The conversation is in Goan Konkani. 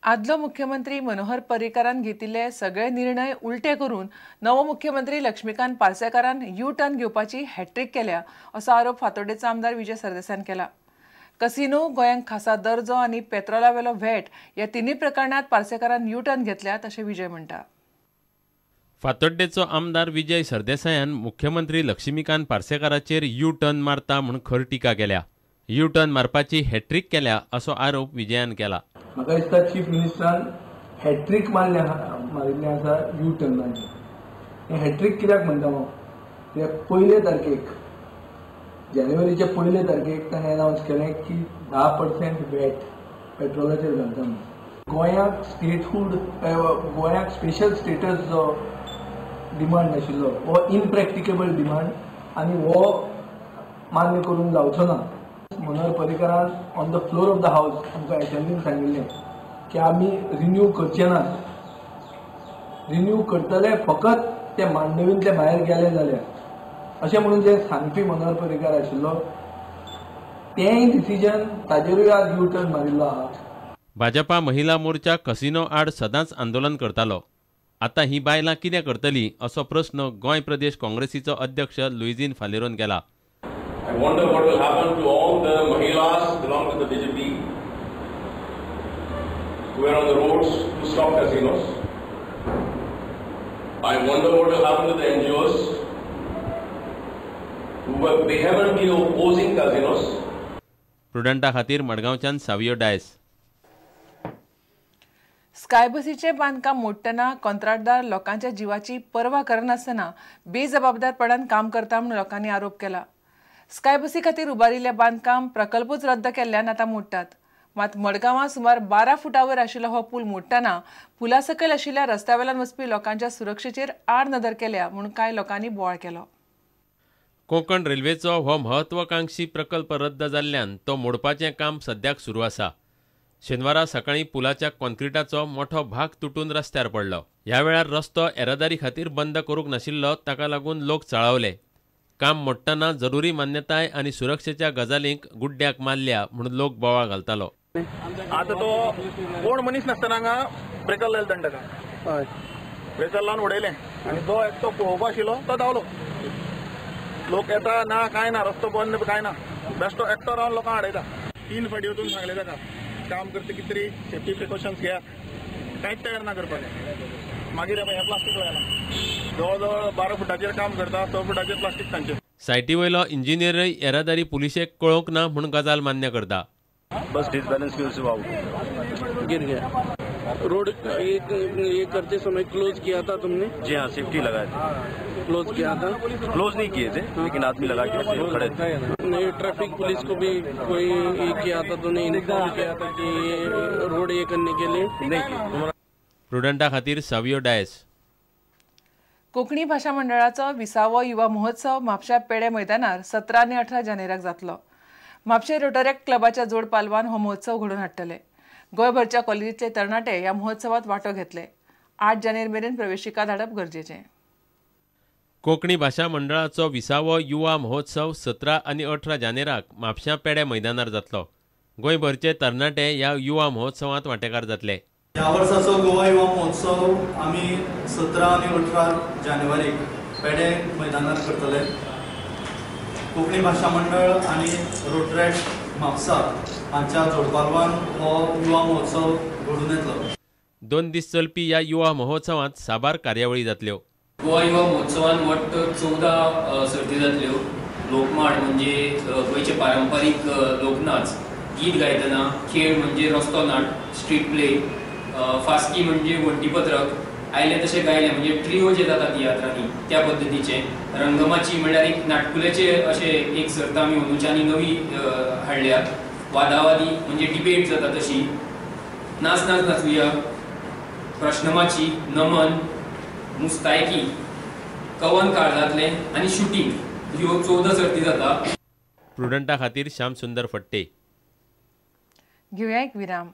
आदलो मुख्यमंत्री मनोहर पर्रीकारान घेतिल्ले सगळे निर्णय उलटे करून नवो मुख्यमंत्री लक्ष्मीकांत पार्सेकारान यू टर्न घेवपाची हॅट्रीक केल्या असो आरोप फातोर्डेचो आमदार विजय सरदेसायान केला. कसिनो, गोंयांक खासा दर्जो आनी पेत्रोलावेलो व्हॅट ह्या तिनूय प्रकरणांत पार्सेकारान यू टर्न घेतल्यात अशें विजय म्हणटा. फातोड्डेचो आमदार विजय सरदेसायान मुख्यमंत्री लक्ष्मीकांत पार्सेकाराचेर यू टर्न मारता म्हूण खर टिका केल्या. यू टर्न मारपाची हॅट्रीक केल्या असो आरोप विजयान केला. म्हाका दिसता चीफ मिनिस्टरान हॅट्रीक मारिल्लें आसा यू टर्नाचें. हें हॅट्रीक कित्याक म्हणटा हांव, कित्याक पयले तारखेक जानेवारीच्या पयले तारखेक ताणें अनावन्स केलें की 10% व्हॅट पेट्रोलाचेर घालता म्हणून. गोंयाक स्टेटहूड, गोंयाक स्पेशल स्टेटस जो डिमांड आशिल्लो हो इनप्रॅक्टिकेबल डिमांड आनी हो मान्य करूंक जावचो ना. Manohar पर्रीकारान on the floor of the house आमकां असेंब्लीन सांगिल्लें की आमी रिन्यू करचे ना, रिन्यू करतले फकत ते मांडवींतले भायर गेले जाल्यार, अशें म्हणून जे सांगपी मनोहर पर्रीकार आशिल्लो तेंय डिसिजन ताजेरूय आज यू टर्न मारिल्लो आहा. भाजपा महिला मोर्चा कसिनो आड सदांच आंदोलन करतालो. आतां ही बायलां कितें करतली असो प्रस्न गोंय प्रदेश काँग्रेसीचो अध्यक्ष लुईझिन फालेरोन केला. I wonder what will happen to all the mahilas belong to the BJP who were on the roads to stop casinos. I wonder what will happen to the NGOs who were vehemently opposing casinos. प्रुडंटा खातीर मडगांवच्यान सावियो डायस. स्काय बसीचें बांदकाम मोडटना कंत्राटदार लोकांच्या जिवाची पर्वा करनासतना बेजबाबदारपणान काम करता म्हूण लोकांनी आरोप केला. स्काय बसी खातीर उबारिल्लें बांदकाम प्रकल्पूच रद्द केल्ल्यान आतां मोडटात. मात मडगांवां सुमार 12 फुटां वयर आशिल्लो हो पूल मोडटना पुला सकयल आशिल्ल्या रस्त्यावेल्यान वचपी लोकांच्या सुरक्षेचेर आड नदर केल्या म्हूण कांय लोकांनी बोवाळ केलो. कोंकण रेल्वेचो हो महत्वाकांक्षी प्रकल्प रद्द जाल्ल्यान तो मोडपाचें काम सद्याक सुरू आसा. शेनवारा सकाळीं पुलाच्या कॉन्क्रिटाचो मोठो भाग तुटून रस्त्यार पडलो. ह्या वेळार रस्तो येरादारी खातीर बंद करूंक नाशिल्लो, ताका लागून लोक चाळवले. काम मोडटना जरुरी मान्यताय आनी सुरक्षेच्या गजालींक गुड्ड्याक मारल्या म्हणून लोक बोवाळ घालतालो. आतां तो कोण मनीस नासतना हांगा ब्रेकर लायलो ताणें ताका, ब्रेकर लावन उडयलें आनी जो एकटो पळोवपा आशिल्लो तो धांवलो. लोक येता ना कांय ना, रस्तो बंद कांय ना, बेश्टो एकटो रावन लोकांक हाडयता. 3 फावटी वचून सांगलें ताका काम करता कितें तरी सेफ्टी प्रिकॉशन्स घेया, कांयच तयार ना करपाक. मागीर हें प्लास्टीक लायलां, जवळ जवळ 12 फुटाचेर काम करता, 6 फुटाचेर प्लास्टीक तांचें. सायटी वयलो इंजिनियरय येरादारी पुलिशेक कळोवंक ना म्हूण गजाल मान्य करता. बस डिसबैलेंस की वजह से वो गिर गया. रोड ये करते समय क्लोज किया था तुमने? जी हाँ, सेफ्टी लगाए थे. क्लोज किया था? क्लोज नहीं किए थे, लेकिन आदमी लगा के खड़े थे. नहीं, ट्रैफिक पुलिस को भी कोई ये किया था तुमने, इन्फॉर्म किया था कि रोड ये करने के लिए? नहीं. प्रुडंटा खातीर सावियो डायस. कोंकणी भाशा मंडळाचो 20वो युवा महोत्सव म्हापश्या पेडे मैदानार 17 आनी 18 जानेराक जातलो. म्हापशें रोटरॅक्ट क्लबाच्या जोड पालवान हो महोत्सव घडोवन हाडटले. गोंयभरच्या कॉलेजींतले तरणाटे ह्या महोत्सवात वांटो घेतले. 8 जानेर मेरेन प्रवेशिका धाडप गरजेचें. कोंकणी भाशा मंडळाचो 20वो युवा महोत्सव 17 आनी 18 जानेराक म्हापश्यां पेडे मैदानार जातलो. गोंयभरचे तरणाटे ह्या युवा महोत्सवांत वांटेकार जातले. ह्या वर्साचो गोवा युवा महोत्सव आमी 17 आनी 18 जानेवारीक पेडे मैदानार करतले. कोंकणी भाशा मंडळ आनी रोटरॅक्ट म्हापसा हांच्या जोडपालवान हो युवा महोत्सव घडून येतलो. 2 दीस चलपी ह्या युवा महोत्सवांत साबार कार्यावळी जातल्यो. गोवा युवा महोत्सवान वट्ट 14 सर्ती जातल्यो. लोकमाड म्हणजे गोंयचे पारंपारीक लोकनाच, गीत गायतना, खेळ म्हणजे रस्तो नाट, स्ट्रीट प्ले, फास्की म्हणजे वण्टीपत्रक, आयलें तशें गायलें म्हणजे ट्रियो जे जाता तियात्रांनी त्या पद्दतीचें, रंगमाची म्हणल्यार एक नाटकुल्याचे अशें एक सर्त आमी अंदूच्यानी नवी हाडल्या, वादावादी म्हणजे डिबेट जाता तशी, नाच नाच नाचुया, प्रश्नमाची, नमन, मुस्तायकी, कवन काळजांतलें आनी शुटींग ह्यो 14 सर्ती जाता. प्रुडंटा खातीर श्याम सुंदर फट्टे. घेवया एक विराम.